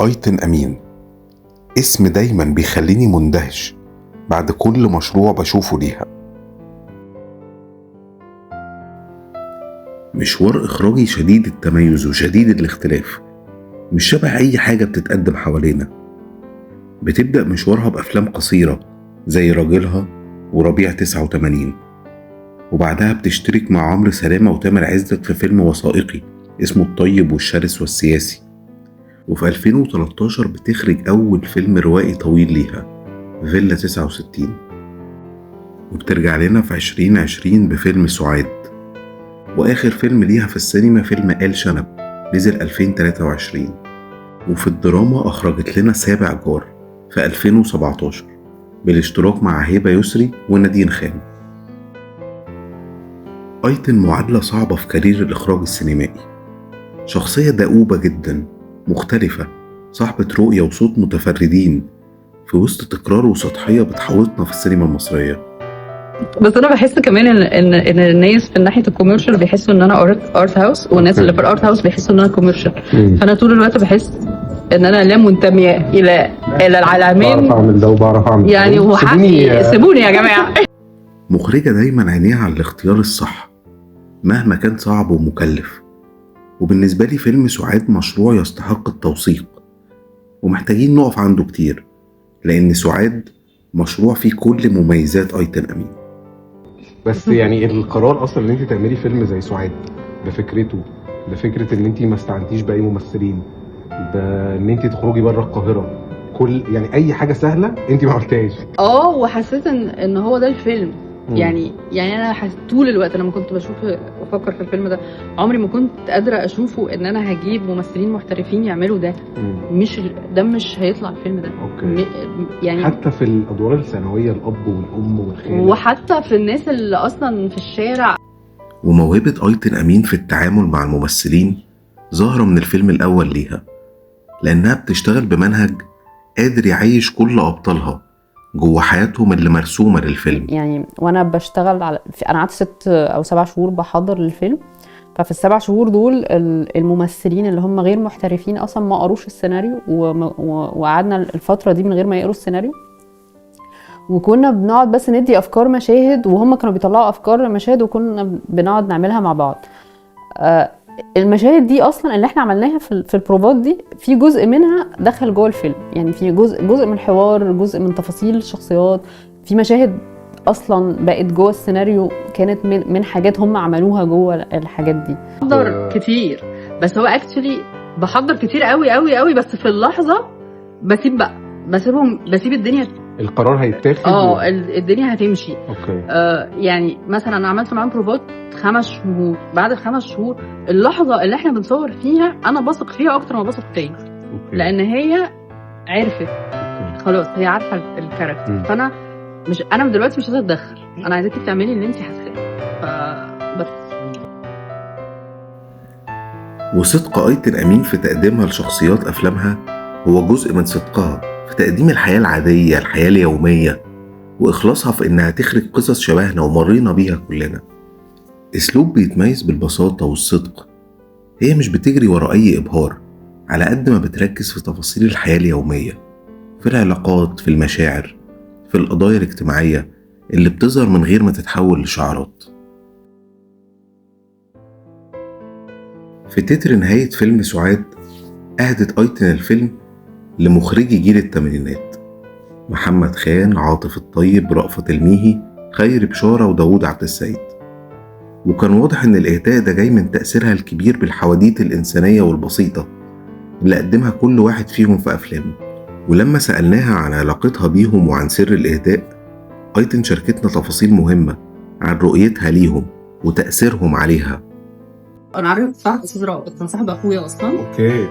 أيتن أمين اسم دايما بيخليني مندهش بعد كل مشروع بشوفه ليها. مشوار إخراجي شديد التميز وشديد الاختلاف، مش شبه أي حاجة بتتقدم حوالينا. بتبدأ مشوارها بأفلام قصيرة زي راجلها وربيع 89، وبعدها بتشترك مع عمرو سلامة وتامر عزت في فيلم وثائقي اسمه الطيب والشرس والسياسي. وفي 2013 بتخرج أول فيلم روائي طويل ليها فيلا 69، وبترجع لنا في 2020 بفيلم سعاد. وآخر فيلم ليها في السينما فيلم آل شنب نزل 2023. وفي الدراما أخرجت لنا سابع جار في 2017 بالاشتراك مع هبة يسري ونادين خان. أيتن معادلة صعبة في career الإخراج السينمائي، شخصية دؤوبة جدا مختلفة، صاحبة رؤية وصوت متفردين في وسط تكرار وسطحية بتحوطنا في السينما المصرية. بس انا بحس كمان ان الناس في ناحية ال commercial بيحسوا ان انا art house، والناس اللي في ال art house بيحسوا ان انا commercial. فانا طول الوقت بحس ان انا لا منتميه الى العالمين. بعرف اعمل ده وبعرف اعمل يعني، وحقي سيبوني يا جماعة. مخرجه دايما عينيها على الاختيار الصح مهما كان صعب ومكلف. وبالنسبة لي فيلم سعاد مشروع يستحق التوثيق ومحتاجين نقف عنده كتير، لان سعاد مشروع فيه كل مميزات أيتن أمين. بس يعني القرار اصلا ان انت تعملي فيلم زي سعاد بفكرته، بفكره ان انت ما استعنتيش باي ممثلين، بان انت تخرجي بره القاهرة، كل يعني اي حاجة سهلة انت ما عملتهاش. وحسيت ان هو ده الفيلم. يعني انا طول الوقت لما كنت بشوف وافكر في الفيلم ده عمري ما كنت قادرة اشوفه ان انا هجيب ممثلين محترفين يعملوا ده. مش ده مش هيطلع الفيلم ده. okay. يعني حتى في الادوار الثانوية الاب والام والخاله، وحتى في الناس اللي اصلا في الشارع. وموهبه أيتن أمين في التعامل مع الممثلين ظاهره من الفيلم الاول ليها، لانها بتشتغل بمنهج قادر يعيش كل ابطالها جوه حياتهم اللي مرسومة للفيلم. يعني وانا بشتغل على انا قعدت 6 أو 7 شهور بحضر للفيلم، ففي ال7 شهور دول الممثلين اللي هم غير محترفين اصلا ما قروش السيناريو، وقعدنا الفترة دي من غير ما يقروا السيناريو، وكنا بنقعد بس ندي افكار مشاهد، وهم كانوا بيطلعوا افكار مشاهد وكنا بنقعد نعملها مع بعض. المشاهد دي اصلا اللي احنا عملناها في البروفات دي في جزء منها دخل جوه الفيلم، يعني في جزء من الحوار، جزء من تفاصيل الشخصيات، في مشاهد اصلا بقت جوه السيناريو كانت من حاجات هم عملوها جوه الحاجات دي. بحضر كتير، بس هو actually بحضر كتير قوي قوي قوي، بس في اللحظة بسيب بقى، بسيبهم، بسيب الدنيا، القرار هيتاخد، الدنيا هتمشي. okay. يعني مثلا انا عملت معاهم بروفات 5 شهور، بعد ال5 شهور اللحظة اللي احنا بنصور فيها انا بثق فيها اكتر ما بثق فيا، لان هي عرفت. خلاص هي عارفه ال character. فانا مش، انا دلوقتي مش عايزه اتدخل، انا عايزاكي تعملي اللي انت حاساه. فبس. وصدق أيتن أمين في تقديمها لشخصيات افلامها هو جزء من صدقها في تقديم الحياة العادية، الحياة اليومية، وإخلاصها في إنها تخرج قصص شبهنا ومرينا بيها كلنا. أسلوب بيتميز بالبساطة والصدق. هي مش بتجري ورا أي إبهار على قد ما بتركز في تفاصيل الحياة اليومية، في العلاقات، في المشاعر، في القضايا الاجتماعية اللي بتظهر من غير ما تتحول لشعارات. في تتر نهاية فيلم سعاد أهدت أيتن الفيلم لمخرجي جيل الثمانينات، محمد خان، عاطف الطيب، رأفت الميهي، خير بشارة، وداود عبد السيد. وكان واضح إن الإهداء ده جاي من تأثيرها الكبير بالحواديت الإنسانية والبسيطة اللي قدمها كل واحد فيهم في أفلامه. ولما سألناها عن علاقتها بيهم وعن سر الإهداء، أيتن شاركتنا تفاصيل مهمة عن رؤيتها ليهم وتأثيرهم عليها. انا عارف صاحب استاذ رأفت، كان صاحب اخويا اصلا. okay.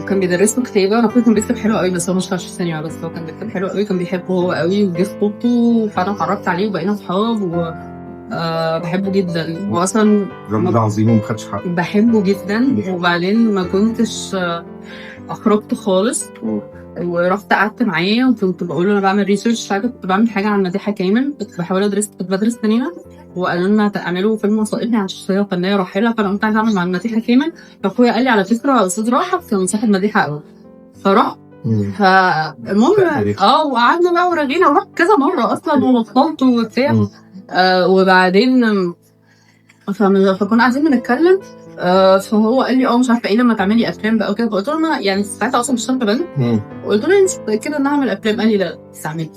وكان بيدرس له كتابه، انا اخويا كان بيكتب حلو قوي، بس هو ما اشتغلش في السينما، بس هو كان بيكتب حلو قوي، كان بيحبه هو قوي، وجه خطوبته، فانا اتعرفت عليه وبقينا اصحاب، و بحبه جدا. واصلا الراجل ده عظيم وما خدش حقه، بحبه جدا. وبعدين ما كنتش اخرجت خالص، ورحت قعدت معاه وكنت بقول له انا بعمل research، ساعتها كنت بعمل حاجة عن مديحه كامل، كنت بحاول ادرس، كنت بدرس سينما، وقالوا لنا تعملوا فيلم وثائقي عن شخصية فنية راحلة، فانا قلت عايزه اعمل مع مديحه كامل. فاخويا قال لي على فكرة استاذ رأفت كان صاحب مديحه قوي، فرحت. فالمهم وقعدنا بقى ورغينا، ورحت كذا مرة اصلا وبطلت وبتاع. وبعدين فكنا قاعدين بنتكلم، فهو قال لي مش عارفه ايه لما تعملي افلام بقى وكده. فقلت له انا يعني ساعتها اصلا مش شايفه بالي، قلت له انت متاكدة ان اعمل افلام؟ قال لي لا استعملي.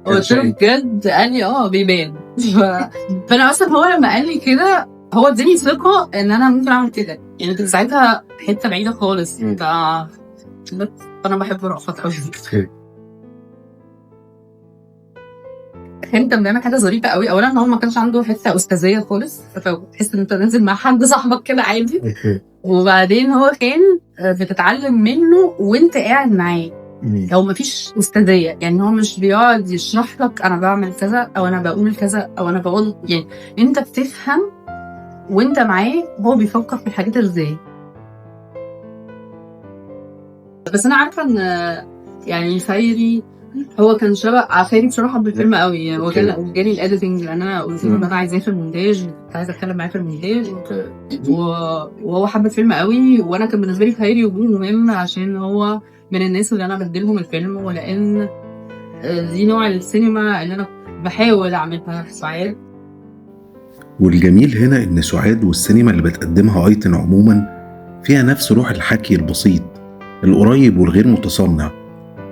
قلت له بجد؟ قال لي بيبان. فانا اصلا هو لما قال لي كده هو اداني ثقة ان انا ممكن اعمل كده، يعني كنت ساعتها حتة بعيدة خالص. فانا بحب رأفت قوي. انت بنعمل حاجة ظريفة قوي. اولا هو ما كانش عنده حتة استاذيه خالص، فتحس ان انت نازل مع حد صاحبك كده عادي. وبعدين هو كان بتتعلم منه وانت قاعد معاه، هو ما فيش استاذيه، يعني هو مش بيقعد يشرح لك انا بعمل كذا او انا بقول كذا او انا بقول، يعني انت بتفهم وانت معاه هو بيفكر في الحاجات ازاي. بس انا عارفه ان يعني خيري هو كان شبه خيري بصراحة بالفيلم قوي، يعني هو جالي ال editing لان انا قلت له ان انا عايزاه في المونتاج، كنت عايزه اتكلم معاه في المونتاج، وهو حب الفيلم قوي. وانا كان بالنسبة لي خيري وجوده مهم عشان هو من الناس اللي انا بديلهم الفيلم، ولان دي نوع السينما اللي انا بحاول اعملها في سعاد. والجميل هنا ان سعاد والسينما اللي بتقدمها ايتن عموما فيها نفس روح الحكي البسيط القريب والغير متصنع،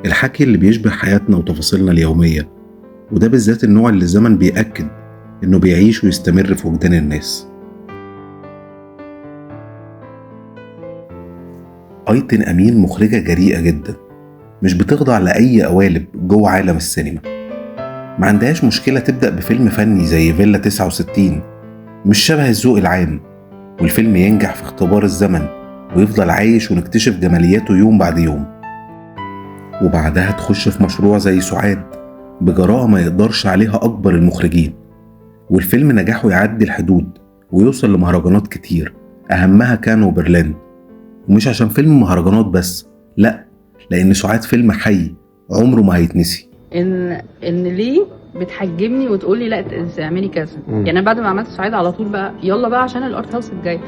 الحكي اللي بيشبه حياتنا وتفاصيلنا اليومية، وده بالذات النوع اللي الزمن بيأكد إنه بيعيش ويستمر في وجدان الناس. أيتن أمين مخرجة جريئة جدا، مش بتخضع لأي قوالب جوه عالم السينما. ما عندهاش مشكلة تبدأ بفيلم فني زي فيلا 69 مش شبه الذوق العام، والفيلم ينجح في اختبار الزمن ويفضل عايش ونكتشف جمالياته يوم بعد يوم. وبعدها تخش في مشروع زي سعاد بجراءة ما يقدرش عليها أكبر المخرجين، والفيلم نجاحه يعدي الحدود ويوصل لمهرجانات كتير، أهمها كان وبرلين. ومش عشان فيلم مهرجانات بس، لأ، لأن سعاد فيلم حي عمره ما هيتنسي. إن ليه بتحجمني وتقولي لأ اعملي كذا؟ يعني أنا بعد ما عملت سعاد على طول بقى يلا بقى عشان ال art house الجاي.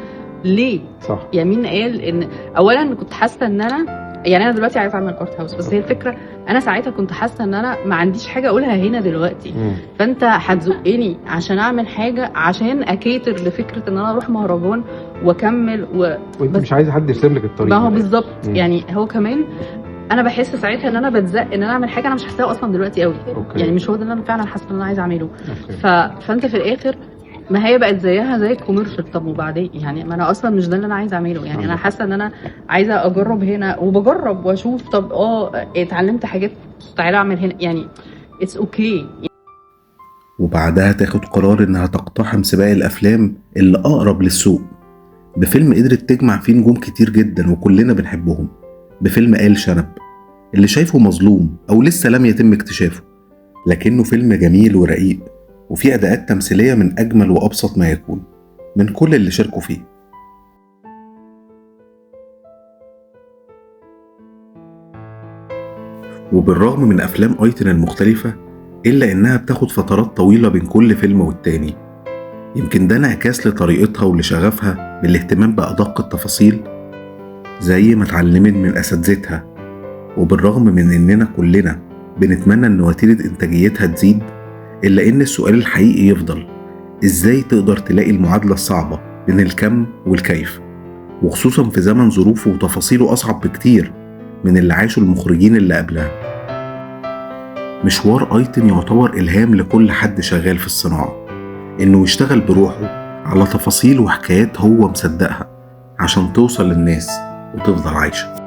ليه؟ صح. يعني مين قال إن أولا كنت حاسة إن أنا يعني انا دلوقتي عارفه اعمل art house، بس هي الفكرة انا ساعتها كنت حاسه ان انا ما عنديش حاجة اقولها هنا دلوقتي. فانت هتزقني عشان اعمل حاجة عشان ا cater لفكرة ان انا اروح مهرجان واكمل وانت مش عايزه حد يرسم لك الطريق. ما هو بالظبط. يعني هو كمان انا بحس ساعتها ان انا بتزق ان انا اعمل حاجة انا مش حاساها اصلا دلوقتي قوي. يعني مش هو ده اللي انا فعلا حاسه ان انا عايزه اعمله. فانت في الاخر ما هي بقت زيها زي ال commercial. طب وبعدين يعني ما انا اصلا مش ده اللي انا عايزه اعمله. يعني انا حاسه ان انا عايزه اجرب هنا وبجرب واشوف. طب اتعلمت حاجات تعالى اعمل هنا، يعني it's okay. وبعدها تاخد قرار انها تقتحم سباق الافلام اللي اقرب للسوق بفيلم قدرت تجمع فيه نجوم كتير جدا وكلنا بنحبهم، بفيلم آل شنب اللي شايفه مظلوم او لسه لم يتم اكتشافه، لكنه فيلم جميل ورقيق وفي أداءات تمثيلية من أجمل وأبسط ما يكون من كل اللي شاركوا فيه. وبالرغم من أفلام أيتن المختلفة إلا إنها بتاخد فترات طويلة بين كل فيلم والتاني، يمكن ده انعكاس لطريقتها ولشغفها بالاهتمام بأدق التفاصيل زي ما اتعلمت من أساتذتها. وبالرغم من إننا كلنا بنتمنى إن وتيرة إنتاجيتها تزيد، إلا إن السؤال الحقيقي يفضل إزاي تقدر تلاقي المعادلة الصعبة بين الكم والكيف، وخصوصا في زمن ظروفه وتفاصيله أصعب بكتير من اللي عاشوا المخرجين اللي قبلها. مشوار أيتن يعتبر إلهام لكل حد شغال في الصناعة، إنه يشتغل بروحه على تفاصيل وحكايات هو مصدقها عشان توصل للناس وتفضل عايشة.